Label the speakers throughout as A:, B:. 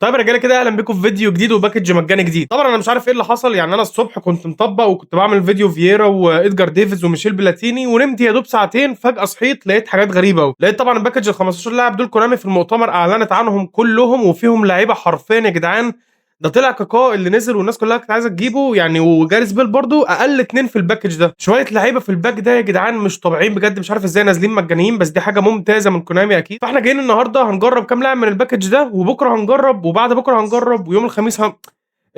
A: طيب يا رجاله كده، اهلا بيكم في فيديو جديد و package مجاني جديد. طبعا انا مش عارف ايه اللي حصل، يعني انا الصبح كنت مطبق وكنت بعمل فيديو فييرا وادجار ديفيز وميشيل بلاتيني، ونمت يا دوب ساعتين، فجاة صحيت لقيت حاجات غريبة قوي. لقيت طبعا ال package ال 15 لاعب دول كونامي في المؤتمر اعلنت عنهم كلهم، وفيهم لعيبة حرفيا يا جدعان. ده طلع كاكا اللي نزل والناس كلها كانت عايزه تجيبه يعني، وجاريس بيل برضو اقل اتنين في ال package ده. شوية لعيبة في ال pack ده يا جدعان مش طبيعيين بجد، مش عارف ازاي نازلين مجانيين، بس دي حاجة ممتازة من كونامي اكيد. فاحنا جايين النهارده هنجرب كام لاعب من ال package ده، وبكره هنجرب، وبعد بكره هنجرب، ويوم الخميس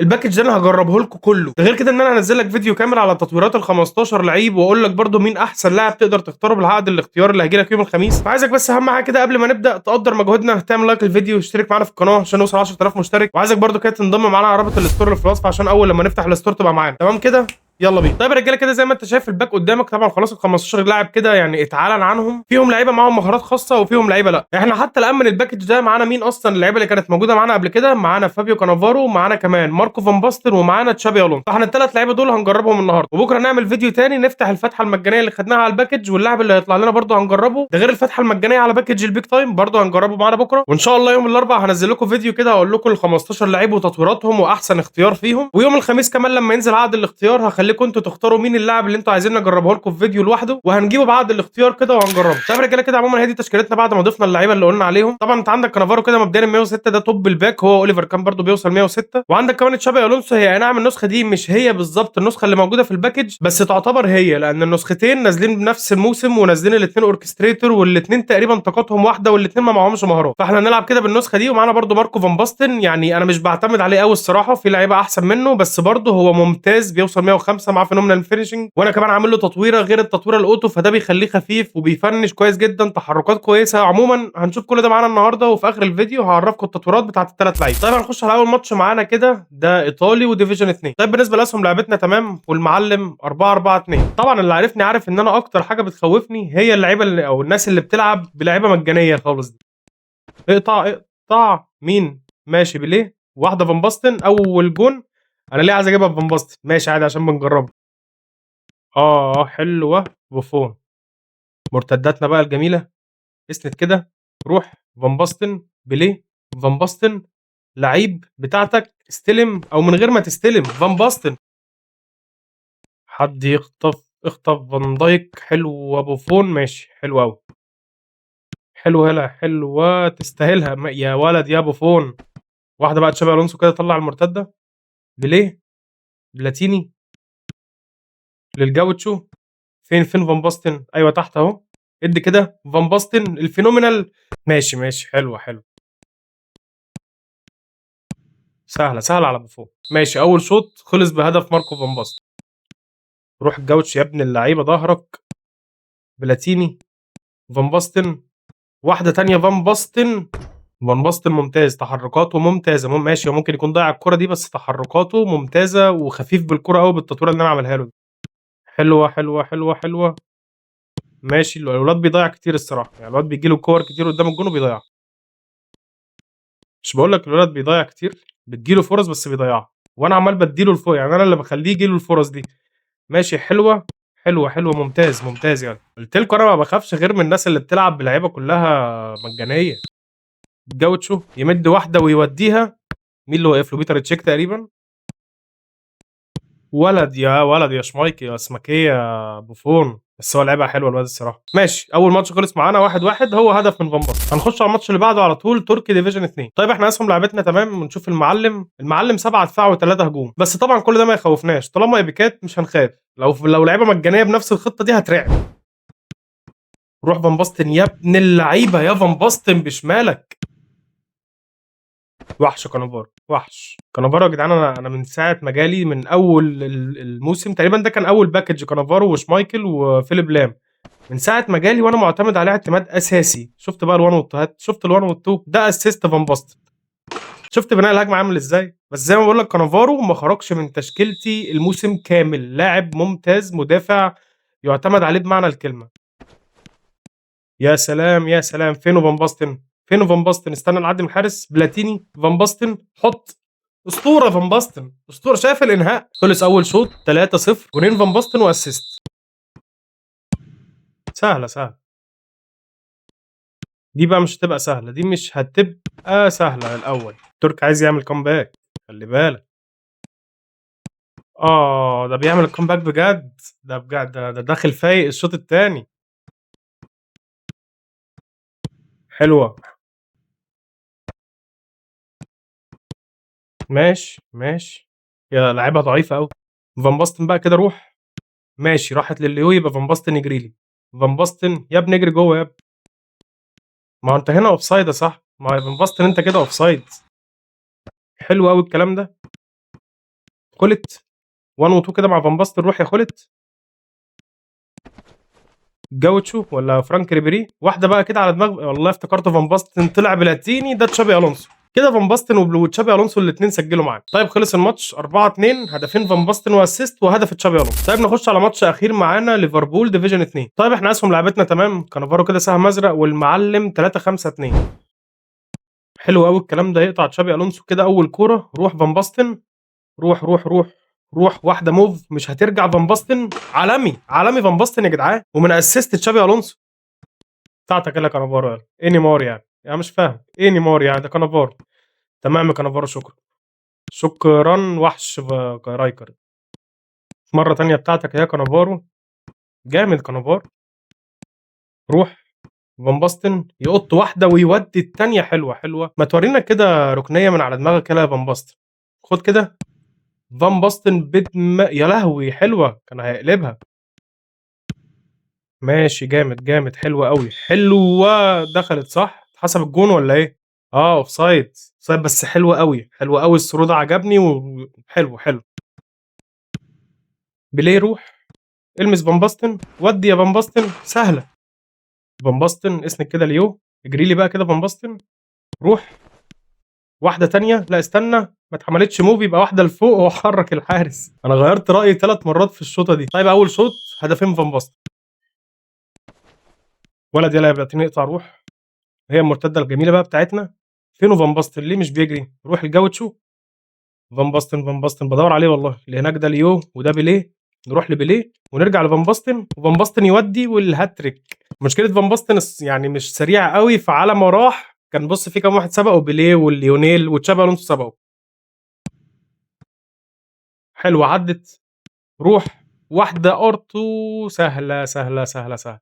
A: ال package ده انا هجربه لكم كله. ده غير كده ان انا هنزل لك فيديو كامل على تطويرات ال 15 لعيب، واقول لك برده مين احسن لاعب تقدر تختاره بالعقد الاختيار اللي هيجي لك يوم الخميس. فعايزك بس اهم حاجة كده قبل ما نبدا تقدر مجهودنا، تعمل like للفيديو واشترك معانا في القناة عشان نوصل 10000 مشترك. وعايزك برده كده تنضم معانا على رابط ال store اللي في الوصف عشان اول لما نفتح ال store تبقى معانا. تمام كده، يلا بينا. طيب يا رجاله كده زي ما انت شايف ال pack قدامك، طبعا خلاص ال 15 لاعب كده يعني اتعلن عنهم، فيهم لعيبة معاهم مهارات خاصة وفيهم لعيبة لا. احنا حتى الان من ال package ده معانا مين اصلا؟ اللعيبة اللي كانت موجودة معانا قبل كده، معانا فابيو كانافارو، معانا كمان ماركو فان باستن، ومعانا تشابي الونسو. فاحنا الثلاث لعيبة دول هنجربهم النهارده، وبكره نعمل فيديو تاني نفتح الفتحة المجانية اللي خدناها على ال package، واللاعب اللي هيطلع لنا برده هنجربه. ده غير الفتحة المجانية على package ال big time برده هنجربه معانا بكره. وان شاء الله يوم الاربعاء هنزل لكم فيديو كده اقول لكم ال 15 لعيب وتطويراتهم واحسن اختيار فيهم. ويوم الخميس كمان لما ينزل عقد الاختيار هخليكم انتوا تختاروا مين اللاعب اللي انتوا عايزين نجربه لكم في فيديو لوحده، وهنجيبه بعقد الاختيار كده وهنجربه. طيب يا رجاله كده عموما هي دي تشكيلتنا بعد ما ضفنا اللعيبة اللي قلنا عليهم. طبعا انت عندك كانافارو كده مبدئيا 106، ده top ال pack، هو اوليفر كان برده بيوصل 106. وعندك كمان تشابي الونسو، هي اي نعم النسخة دي مش هي بالظبط النسخة اللي موجودة في ال package، بس تعتبر هي، لان النسختين نازلين بنفس الموسم ونازلين الاثنين orchestrator، والاثنين تقريبا طاقتهم واحدة، والاثنين ما معهمش مهارات. فاحنا هنلعب كده بالنسخة دي. ومعانا برده ماركو فان باستن، يعني انا مش بعتمد عليه قوي الصراحة، في لعيبة احسن منه، بس برده هو ممتاز، بيوصل 105، معاه phenomenal finishing، وانا كمان عامل له تطويره غير التطويره ال auto، فده بيخليه خفيف وبيفنش كويس جدا، تحركات كويسة. عموما هنشوف كل ده معانا النهارده، وفي اخر الفيديو هعرفكم التطويرات بتاعت الثلاث لعيبة. طيب هنخش على اول ماتش معانا كده، ده ايطالي و division 2. طيب بالنسبة لاسهم لعبتنا تمام، والمعلم 4 4 2. طبعا اللي عارفني عارف ان انا اكتر حاجة بتخوفني هي اللعيبة اللي او الناس اللي بتلعب بلعيبه مجانية خالص دي. اقطع اقطع مين؟ ماشي بيليه، واحدة فان باستن، اول جون. انا ليه عايز اجيبها بفان باستن؟ ماشي عادي عشان بنجربها. حلوة بوفون. مرتداتنا بقى الجميلة، اسند كده، روح فان باستن، بيليه، فان باستن، لعيب بتاعتك، استلم او من غير ما تستلم فان باستن. حد يخطف، اخطف فان دايك، حلوة بوفون، ماشي حلو قوي، حلوة يلا حلوة تستاهلها يا ولد يا بوفون. واحدة بقى تشابي الونسو كده طلع المرتدة، بيليه، بلاتيني، للجاوتشو، فين فين فان باستن؟ ايوه تحت اهو، ادي كده فان باستن ال phenomenal، ماشي ماشي حلوة حلوة، سهلة سهلة على بوفون. ماشي اول شوط خلص بهدف ماركو فان باستن. روح الجاوتش يا ابن اللعيبة، ظهرك، بلاتيني، فان باستن، واحدة تانية فان باستن. فان باستن ممتاز، تحركاته ممتازة، ماشي هو ممكن يكون ضيع الكرة دي، بس تحركاته ممتازة وخفيف بالكرة قوي بالتطويره اللي انا عاملها له دي. حلوة حلوة حلوة حلوة، ماشي. الولاد بيضيع كتير الصراحة، يعني الواد بيجي له كور كتير قدام الجون وبيضيعها. مش بقول لك الولد بيضيع كتير، بتجي له فرص بس بيضيعها، وانا عمال بدي له الفرص، يعني انا اللي بخليه يجي له الفرص دي. ماشي حلوة حلوة حلوة، ممتاز ممتاز. يعني قلت لكم انا ما بخافش غير من الناس اللي بتلعب بلعيبه كلها مجانية. جاوتشو يمد واحدة ويوديها، مين اللي واقف له؟ بيتر تشيك تقريبا. ولد يا ولد يا شمايكي يا اسمك ايه يا بوفون، بس هو لعبها حلوة الواد الصراحة. ماشي اول ماتش خلص معانا 1-1، هو هدف من فان باستن. هنخش على الماتش اللي بعده على طول، تركي division 2. طيب احنا اسهم لعبتنا تمام، ونشوف المعلم. المعلم 7 دفاع و3 هجوم، بس طبعا كل ده ما يخوفناش طالما ايبيكات مش هنخاف. لو لعيبة مجانية بنفس الخطة دي هترعب. روح فان باستن يا ابن اللعيبة، يا فان باستن بشمالك. وحش كانافارو، وحش كانافارو يا جدعان. انا من ساعة ما جالي من اول الموسم تقريبا، ده كان اول package كانافارو وشمايكل وفيليب لام، من ساعة ما جالي وانا معتمد عليه اعتماد اساسي. شفت بقى ال1 وال2، شفت ال1 وال2 ده assist فان باستن. شفت بناء الهجمة عامل ازاي؟ بس زي ما بقول لك كانافارو ما خرجش من تشكيلتي الموسم كامل، لاعب ممتاز، مدافع يعتمد عليه بمعنى الكلمة. يا سلام يا سلام، فينو فان باستن؟ فينو فان باستن؟ استنى نعدي من الحارس، بلاتيني، فان باستن، حط، اسطورة فان باستن، اسطورة. شايف الانهاء؟ خلص اول شوط 3-0، جونين فان باستن و assist. سهلة سهلة. دي بقى مش هتبقى سهلة، دي مش هتبقى سهلة الأول. ترك عايز يعمل comeback، خلّي بالك. آه، ده بيعمل الcomeback بجد، ده بجد ده داخل فايق الشوط التاني. حلوة. ماشي، ماشي. يا لعيبة ضعيفة أوي. فان باستن بقى كده روح. ماشي، راحت لليو، يبقى فان باستن يجري لي. فان باستن يا ابني اجري جوه يا ابني. ما هو أنت هنا offside يا صاحبي، ما هو فان باستن أنت كده offside. حلو أوي الكلام ده. خُلِت 1 و2 كده مع فان باستن، روح يا خُلِت. جاوتشو والّا فرانك ريبيري، واحدة بقى كده على دماغ، والله افتكرته فان باستن طلع بلاتيني، ده تشابي ألونسو. كده فان باستن وتشابي ألونسو الاتنين سجلوا معانا. طيب خلص الماتش 4-2، هدفين فان باستن و assist وهدف تشابي ألونسو. طيب نخش على ماتش أخير معانا، ليفربول division 2. طيب احنا أسهم لعبتنا تمام، كانافارو كده سهم أزرق والمعلم 3-5-2. حلو أوي الكلام ده، يقطع تشابي ألونسو كده أول كورة، روح فان باستن، روح روح روح روح، واحدة move مش هترجع فان باستن، عالمي عالمي فان باستن يا جدعان، ومن assist تشابي ألونسو. بتاعتك يلا كانافارو يلا. ايه نيمار يعني؟ انا مش فاهم ايه نيمار يعني، ده كانافارو. تمام يا كانافارو، شكرا شكرا، وحش رايكر. مرة تانية بتاعتك يا كانافارو، جامد كانافارو. روح فان باستن يقط واحدة ويودي التانية، حلوة حلوة. ما تورينا كده ركنية من على دماغك كده يا فان باستن. خد كده فان باستن بدم، يا لهوي حلوة، كان هيقلبها. ماشي جامد جامد، حلوة قوي حلوة، دخلت صح؟ اتحسب الجون ولا ايه؟ offside، offside، بس حلوة قوي حلوة قوي، ال through ده عجبني وحلو حلو. بيليه روح المس فان باستن، ودي يا فان باستن، سهلة. فان باستن اسند كده ليو، اجري لي بقى كده فان باستن، روح واحدة تانية، لا استنى ما اتعملتش move، يبقى واحدة لفوق وحرك الحارس. انا غيرت رأيي 3 مرات في الشوطة دي. طيب اول شوط هدفين فان باستن. ولد يلا يا بلاتيني اقطع روح. هي المرتدة الجميلة بقى بتاعتنا. فينه فان باستن ليه مش بيجري؟ روح الجاوتشو. فان باستن فان باستن بدور عليه والله، اللي هناك ده ليو وده بيليه. نروح لبيليه ونرجع لفان باستن، وفان باستن يودي والهاتريك. مشكلة فان باستن يعني مش سريع قوي، فعلى ما راح كان بص في كام واحد سبقه، بيليه والليونيل وتشابي الونسو سبقه. حلوة عدت، روح واحدة ارتو، سهلة سهلة سهلة سهلة.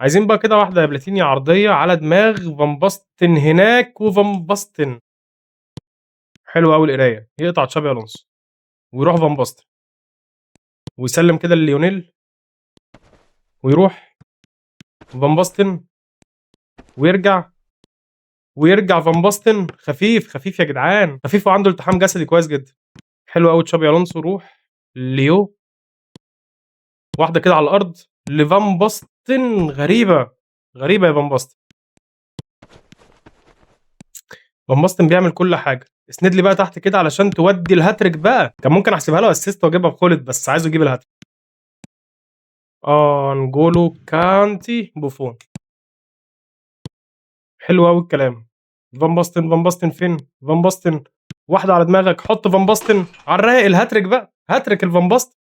A: عايزين بقى كده واحدة يا بلاتيني عرضية على دماغ فان باستن هناك، وفان باستن حلوة أوي القراية، يقطع تشابي ألونسو ويروح فان باستن ويسلم كده لليونيل ويروح فان باستن ويرجع، ويرجع فان باستن. خفيف خفيف يا جدعان، خفيف وعنده التحام جسدي كويس جدا. حلو قوي تشابي الونسو، روح ليو، واحدة كده على الارض لفان باستن. غريبة غريبة يا فان باستن. فان باستن بيعمل كل حاجة. اسند لي بقى تحت كده علشان تودي الهاتريك بقى. كان ممكن احسبها له assist واجيبها بخولت، بس عايزه يجيب الهاتريك. نجولو كانتي بوفون. حلو قوي الكلام. فان باستن، فان باستن فين؟ فان باستن واحدة على دماغك، حط فان باستن على الرايق. الهاتريك بقى، هاتريك الفان باستن.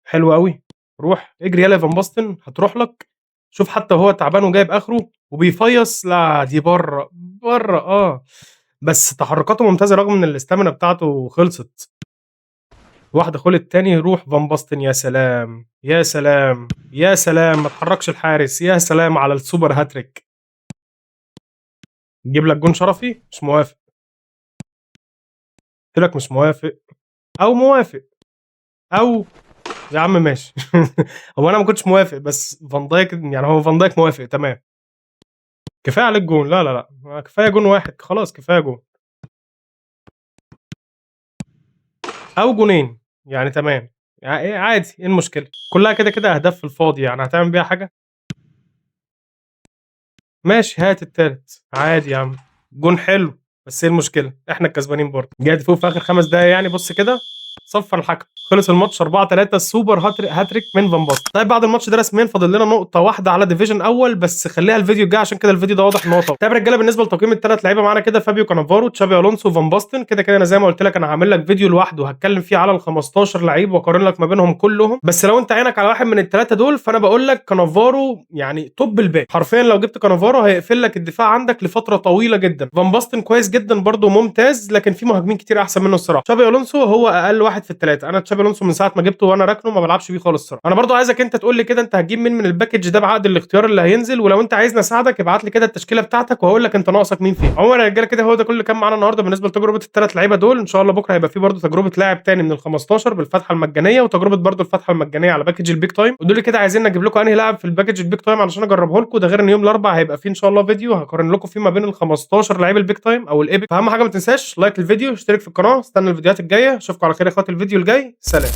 A: حلو قوي، روح اجري يلا يا فان باستن، هتروح لك. شوف حتى وهو تعبان وجايب اخره وبيفيص، لا دي بره بره. بس تحركاته ممتازة رغم ان ال stamina بتاعته خلصت. واحدة خلت تاني، روح فان باستن. يا سلام يا سلام يا سلام، ما تحركش الحارس. يا سلام على ال super hat-trick. نجيب لك جون شرفي. مش موافق، قلت لك مش موافق، او موافق، او يا عم ماشي. هو انا ما كنتش موافق، بس فان دايك يعني هو فان دايك موافق تمام. كفاية عليك جون، لا لا لا كفاية جون واحد خلاص، كفاية جون او جونين يعني تمام، يعني عادي، ايه المشكلة؟ كلها كده كده اهداف في الفاضي، يعني هتعمل بيها حاجة؟ ماشي هات التالت عادي يا عم، جون حلو، بس ايه المشكلة؟ احنا الكسبانين برضه. جاي فوق في اخر 5 دقايق يعني. بص كده صفر الحكم، خلص الماتش 4-3، السوبر هاتريك من فان باستن. طيب بعد الماتش ده رسميا فاضل لنا نقطة واحدة على division اول، بس خليها الفيديو الجاي عشان كده الفيديو ده واضح ان هو طويل. طيب يا رجاله بالنسبة لتقييم الثلاث لعيبة معانا كده، فابيو كانافارو، تشابي الونسو، فان باستن، كده كده انا زي ما قلت لك انا هعمل لك فيديو لوحده هتكلم فيه على ال 15 لعيب واقارن لك ما بينهم كلهم. بس لو انت عينك على واحد من الثلاثة دول فانا بقول لك كانافارو يعني top الباقي حرفيا، لو جبت كانافارو هيقفل لك الدفاع عندك لفترة طويلة جدا. فان باستن كويس جدا برده ممتاز، لكن في مهاجمين كتير احسن منه الصراحة. تشابي الونسو هو اقل واحد في الثلاثة، انا تشابي الونسو من ساعة ما جبته وانا راكنه ما بلعبش بيه خالص الصراحة. انا برده عايزك انت تقول لي كده انت هتجيب مين من ال package ده بعقد الاختيار اللي هينزل، ولو انت عايزني اساعدك ابعت لي كده التشكيلة بتاعتك وهقول لك انت ناقصك مين فيه. عموما يا رجاله كده هو ده كل اللي كان معانا النهارده بالنسبة لتجربة الثلاث لعيبة دول. ان شاء الله بكره هيبقى في برده تجربه لاعب تاني من ال 15 بالفتحة المجانية، وتجربه برده الفتحة المجانية على package ال big time. قولوا لي كده عايزين نجيب لكم انهي لاعب في ال package ال big time علشان اجربه لكم. ده غير ان يوم الاربعاء هيبقى فيه ان شاء الله فيديو هقارن لكم فيه ما بين ال 15 لعيب ال big time او ال epic. فاهم حاجة ما تنساش like الفيديو، اشترك في القناة، استنى الفيديوهات الجاية. اشوفكم على خير يا اخواتي الفيديو الجاي، سلام.